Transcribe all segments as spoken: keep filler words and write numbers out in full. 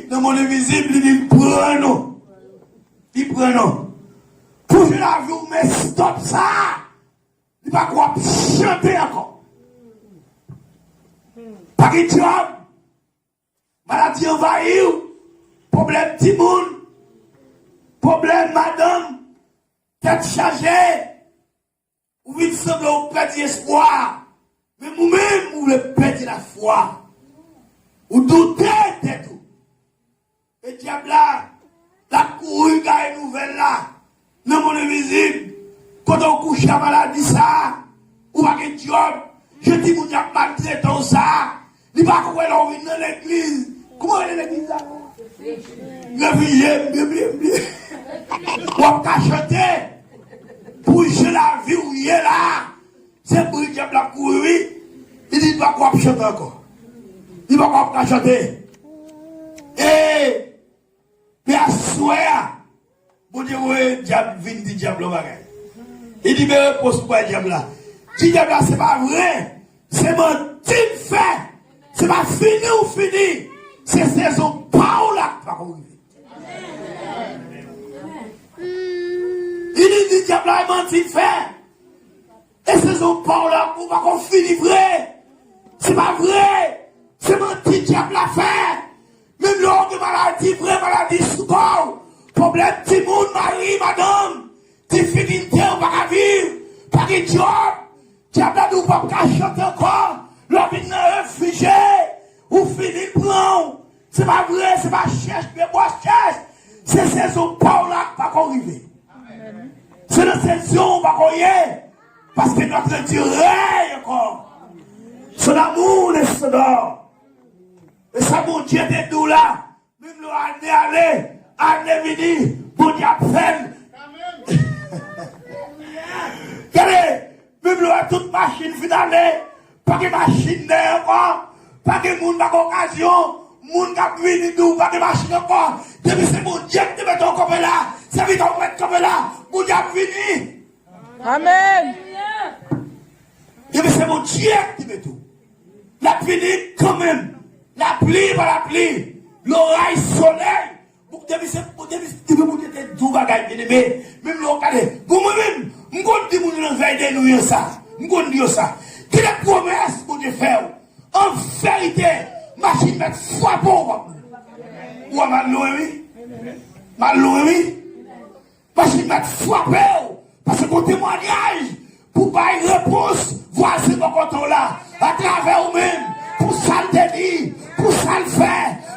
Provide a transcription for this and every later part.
Nan mond envizib, li di l pran non. Li pran non. Pou je lavi w, men stòp sa. Li pa kwè w ap chante ankò. Pa gen djòb. Maladi anvayi w. Pwoblèm timoun. Pwoblèm madanm. Tèt chaje. Ou vin sanble ou pèdi espwa. Menm ou menm, ou vle pèdi lafwa. Ou doute tèt ou. E dyab la, l ap kouri gaye nouvèl la. Nan mond envizib, kote w kouche a maladi sa a, ou pa gen djòb, jan timoun y ap maltrete w sa a, li pa kwè lè w vin nan legliz. Kouman rele legliz la? Refijye, m byen, byen, byen. W ap ka chante pou jan lavi w ye la. Se bri dyab la ap kouri, wi. Li di, li pa kwè w ap chante ankò. Li pa kwè w ap ka chante. E, men aswè a, Bondye voye dyab vin di dyab la yon bagay. Li di, men repons pou bay dyab la. Di dyab la, se pa vre. Se manti m fè. Se pa fini ou fini. Se sezon pa w la k pako rive. Li di, di dyab la, e manti l fè. E sezon pa w la, ou pako fini vre. Se pa vre. Se manti dyab la fè. Menm lè w gen maladi, vrè maladi sou kò w, pwoblèm timoun, mari, madanm, difikilte, ou pa ka viv, pa gen djòb, dyab la di w p ap ka chante ankò, lè w vin nan refijye, ou fini pran w. Se pa vre, se pa chèch, pye bwa chèch. Se sezon pa w la k pako rive. Se nan sezon w pako ye. Paske notre Dieu règne encore. Son amour ne s'endort. E sa Bondye te di w la, menm lè ane ale, ane vini, Bondye ap fè l. Gade, menm lè tout machin fin ale, pa gen machin nèf ankò, pa gen moun, pa gen okazyon, moun k ap vini di w pa gen machin ankò. Depi se Bondye ki te mete w kanpe la, sèvitè w mèt kanpe la, Bondye ap vini. Amèn. Depi se Bondye ki mete w, l ap vini kanmenm. Lapli pa lapli, loray, solèy. Depi se, depi, depi Bondye te di w bagay, byeneme, menm lè w gade, bon, mwen menm, m konn di moun yo nan vèy de nwi an sa. M konn di yo sa. Gen de pwomès Bondye fè w. An verite, machin mèt frape w, w ap, w ap mal lwen, wi. Mal lwen, wi. Paske mèt frape w. Paske gon temwayaj pou bay repons vwazen bò kote w la. Atravè ou menm, pou sa l te di, pou sa l fè,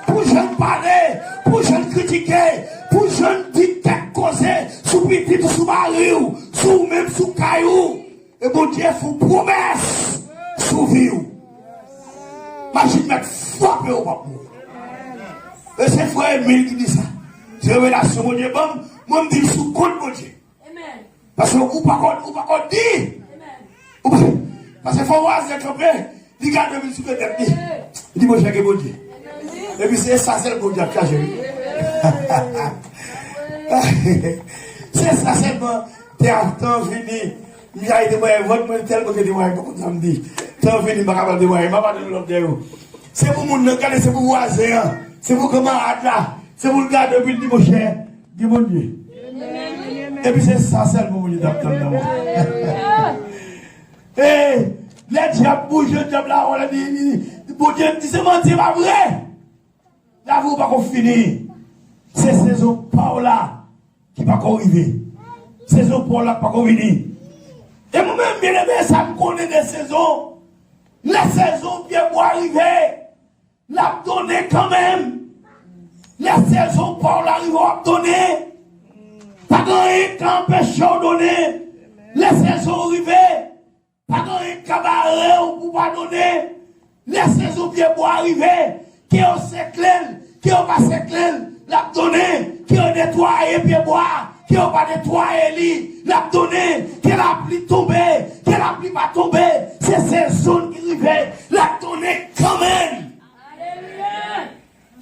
pou jan l pale, pou jan l kritike, pou jan l di kèk koze sou pitit ou, sou mari w, sou ou menm, sou kay ou. E Bondye fè yon pwomès sou vi w. Machin mèt frape w, w p ap mouri. E se frè Emil ki di sa. Se revelasyon Bondye ban m. Mwen, m di l sou kont Bondye. Paske ou pa konn, ou pa konn di. Ou pa, paske fò vwazen kanpe, li gade vin sou tèt li. Li di, monchè, gen Bondye. Epi se sa sèl Bondye ap chache, wi. Se sa sèlman. Te ap tan vini. M ja temwayaj vòt, mwen tèlman gen temwayaj, m pa konn sa m di. Tan vini, m pa kapab temwayaj, m pa pale lòt de yo. Se pou moun nan, gade, se pou vwazen an, se pou kanmarad la, se pou l gade, epi l di, monchè, gen Bondye. Epi se sa sèlman Bondye t ap tann nan mwen. E, lè dyab bouje, dyab la, wè, li, li, li, Bondye di se manti, pa vre. Lavi w pako fini. Se sezon pa w la ki pako rive. Sezon pa w la pako vini. E mwen menm, byeneme, sa m konnen de sezon. Lè sezon pyebwa rive, l ap donnen kanmenm. Lè sezon pa w la rive, w ap donnen. Pa gen anyen k ka anpeche w donnen. Lè sezon rive, pa gen anyen k ka bare w pou w pa donnen. Lè sezon pyebwa rive, ke yo sekle l, ke yo pa sekle l, l ap donnen. Ke yo netwaye pyebwa, ke yo pa netwaye li, l ap donnen. Ke lapli tonbe, ke lapli pa tonbe, se sezon ki rive, l ap donnen kanmenm.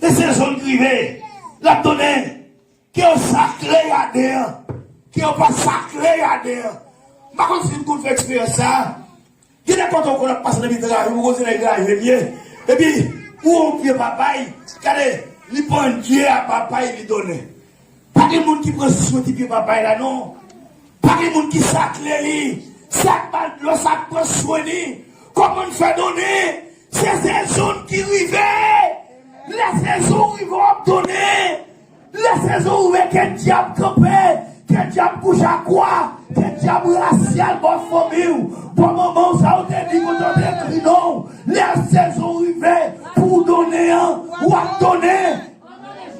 Se sezon ki rive, l ap donnen. Ke yo sakle jaden an, ke yo pa sakle jaden an. M pa konn si n konn fè eksperyans sa a. Gen de kote w konn ap pase nan mitan jaden, ou konn se nan jaden m ye. Epi, ou wè yon pye papay, gade, Li pandye a papay li donnen. Pa gen moun ki pran swen ti pye papay la non. Pa gen moun ki sakle li. Sa k ba l dlo, sa k pran swen li. Kòman n fè donnen? Se sezon ki rive. Lè sezon rive w ap donnen. Lè sezon rive, ke dyab kanpe, ke dyab kouche a kwa, ke dyab rasyal bò fanmi w, bò manman w, sa yo te di kote w te ekri non w. Lè sezon rive pou w donnen an, w ap donnen.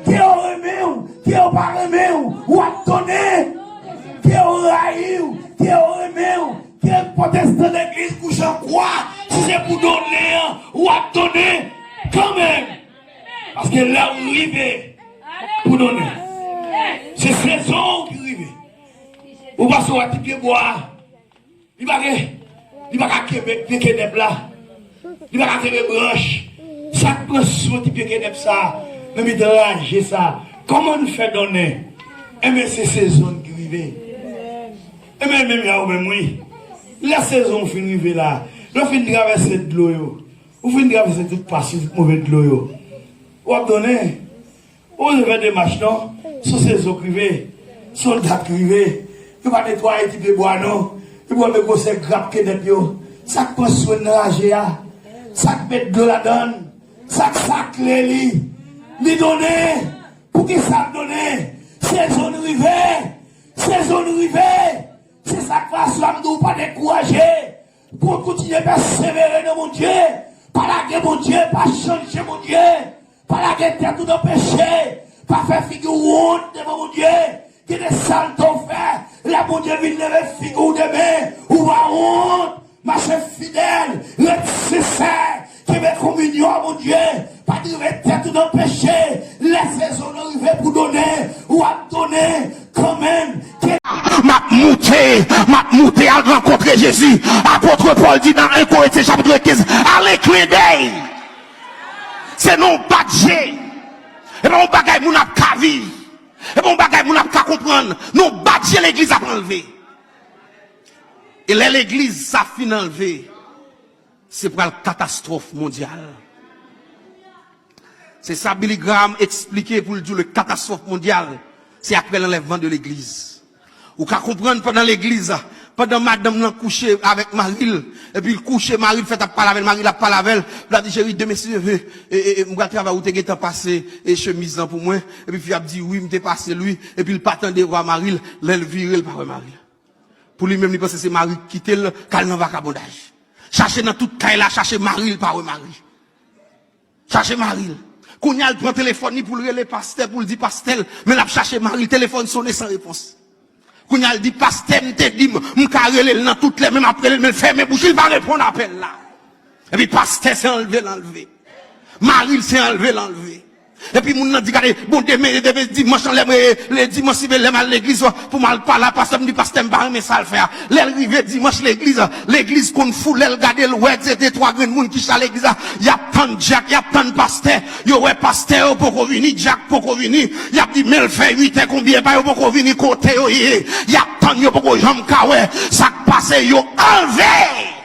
Ke yo renmen w, ke yo pa renmen w, w ap donnen. Ke yo rayi w, ke yo renmen w, ke pwotestan legliz kouche an kwa, si se pou donnen an, w ap donnen kanmenm. Paske lè w rive pou donnen, se sezon w ki rive. Ou panse w wè ti pye bwa a? Li pa gen, li pa ka kenbe pye kenèp la. Li pa ka kenbe branch. Sa k pran swen ti pye kenèp sa a, nan mitan raje sa a? Kòman n fè donnen? Enben, se sezon ki rive. Enben, menm jan ou menm, wi. Lè sezon w fin rive la, lè w fin travèse dlo yo, ou fin travèse tout pas yo, tout move dlo yo, w ap donnen. Ou bezwen fè demach non. Se yon sezon k rive. Se yon dat k rive. Yo pa netwaye ti pye bwa non. Yo pran men gwosè grap kenèp yo. Sa k pran swen nan raje a. Sa k met dlo ladan l. Sa k sakle li. Li donnen. Poukisa l donnen? Sezon rive. Sezon rive. Se sa k fè aswè a m di w pa dekouraje. Pou w kontinye pèsevere nan Bondye. Pa lage Bondye, pa chanje Bondye. Pa lage tèt ou nan peche. Pa fè figi w wont devan Bondye. Gen de sa l te w fè. Lè Bondye vin leve figi w demen, ou pa wont. Mache fidèl, ret sensè. Kenbe kominyon ak Bondye. Pa drive tèt ou nan peche. Lè sezon nan rive pou donnen, w ap donnen kanmenm. M ap moute, m ap moute al rankontre Jezi. Apot Pòl di nan en Korentyen chapit kenz, ale klendèy. Se nan yon bat je. E pa yon bagay moun ap ka viv. E pa yon bagay moun ap ka konprann. Nan yon bat je legliz ap anlve. E lè legliz sa fin anlve, se pral katastwòf mondyal. Se sa Billy Graham eksplike pou l di w le katastwòf mondyal, se aprè lanlèvman de legliz. Ou ka konprann pandan legliz, pandan madanm lan kouche avèk mari l, epi l kouche, mari l fèt ap pale avè l, mari l ap pale avè l, l ap di, cheri, demen si Dye vle, e, e, e, m pral travay, ou te gentan pase, e, chemiz lan pou mwen, epi fi a ap di, wi, m te pase l, wi, epi l pa tande vwa mari l, lè l vire, l pa wè mari l. Pou li menm, li panse se mari k kite l, k al nan vakabondaj. Chache nan tout kay la, chache mari l, pa wè mari. Chache mari l. Kounye a, l pran telefòn li pou l rele pastè, pou l di pastè l, men l ap chache mari l, telefòn sonnen san repons. Kounye a, l di, pastè m te di m, m ka rele l nan tout lè, men m ap rele l, men l fèmen bouch li, l pa reponn apèl la. Epi pastè se anlve l anlve. Mari l se anlve l anlve. Epi moun nan di, gade, bon, demen, demen dimanch lan, lè m, le dimanch, si lè m al legliz, pou m al pale a pastè, m di, pastè, m pa renmen sa l fè a. Lè l rive dimanch legliz, legliz konn fou, lè l gade, l wè se de twa grenn moun ki chita legliz la, y ap tann dyak, y ap tann pastè. Yo wè pastè yo poko vini, dyak poko vini. Y ap di, men l fè uit è konbyen pa yo poko vini kote yo ye. Y ap tann, yo poko janm ka wè sa k pase, yo anlve.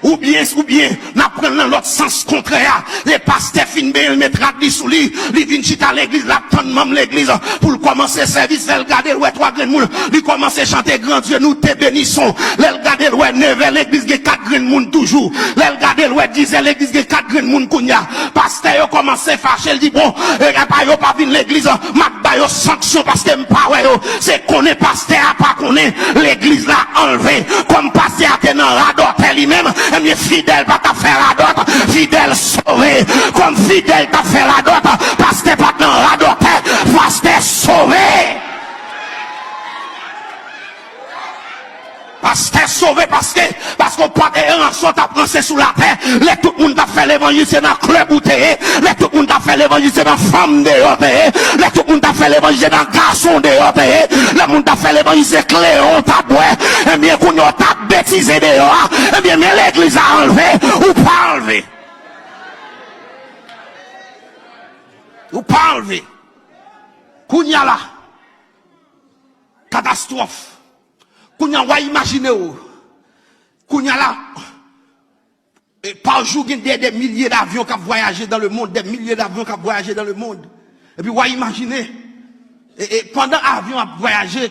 Oubyen, oubyen, n ap pran l nan lòt sans kontrè a. Lè pastè fin benyen l, met rad li sou li, li vin chita legliz, l ap tann manm legliz pou l kòmanse sèvis. Lè l gade, l wè twa grenn moun, li kòmanse chante, Grand Dieu, nous te bénissons. Lè l gade, l wè nevè, legliz gen kat grenn moun toujou. Lè l gade, l wè dizè, legliz gen kat grenn moun kounye a. Pastè yo kòmanse fache, l di, bon, e, epa yo pa vin legliz, m ap ba yo sanksyon paske m pa wè yo. Se konnen pastè a pa konnen legliz la anlve. Kòm pastè a te nan radòtè li menm, ebyen, fidèl pa t ap fè radòt, fidèl sove. Kòm fidèl t ap fè radòt, pastè pa t nan radòtè, pastè sove. Pastè sove paske, paske w pa te ranse, w t ap ranse sou latè. Lè tout moun t ap fè levanjil, se nan klèb ou te ye. Lè tout moun t ap fè levanjil, se nan fanm deyò te ye. Lè tout moun t ap fè levanjil, se nan gason deyò te ye. Lè moun t ap fè levanjil, se kleyon w t ap bwè. Ebyen, kounye a w t ap betize deyò a. Ebyen, men legliz la anlve, ou pa anlve. Ou pa anlve. Kounye a la, katastwòf. Kounye a, w a imajine w. Kounye a la, E pa jou gen dè, dè milye davyon k ap vwayaje dans le monde, dè milye davyon k ap vwayaje dans le monde. Epi w a imajine, e, e, pandan avyon ap vwayaje,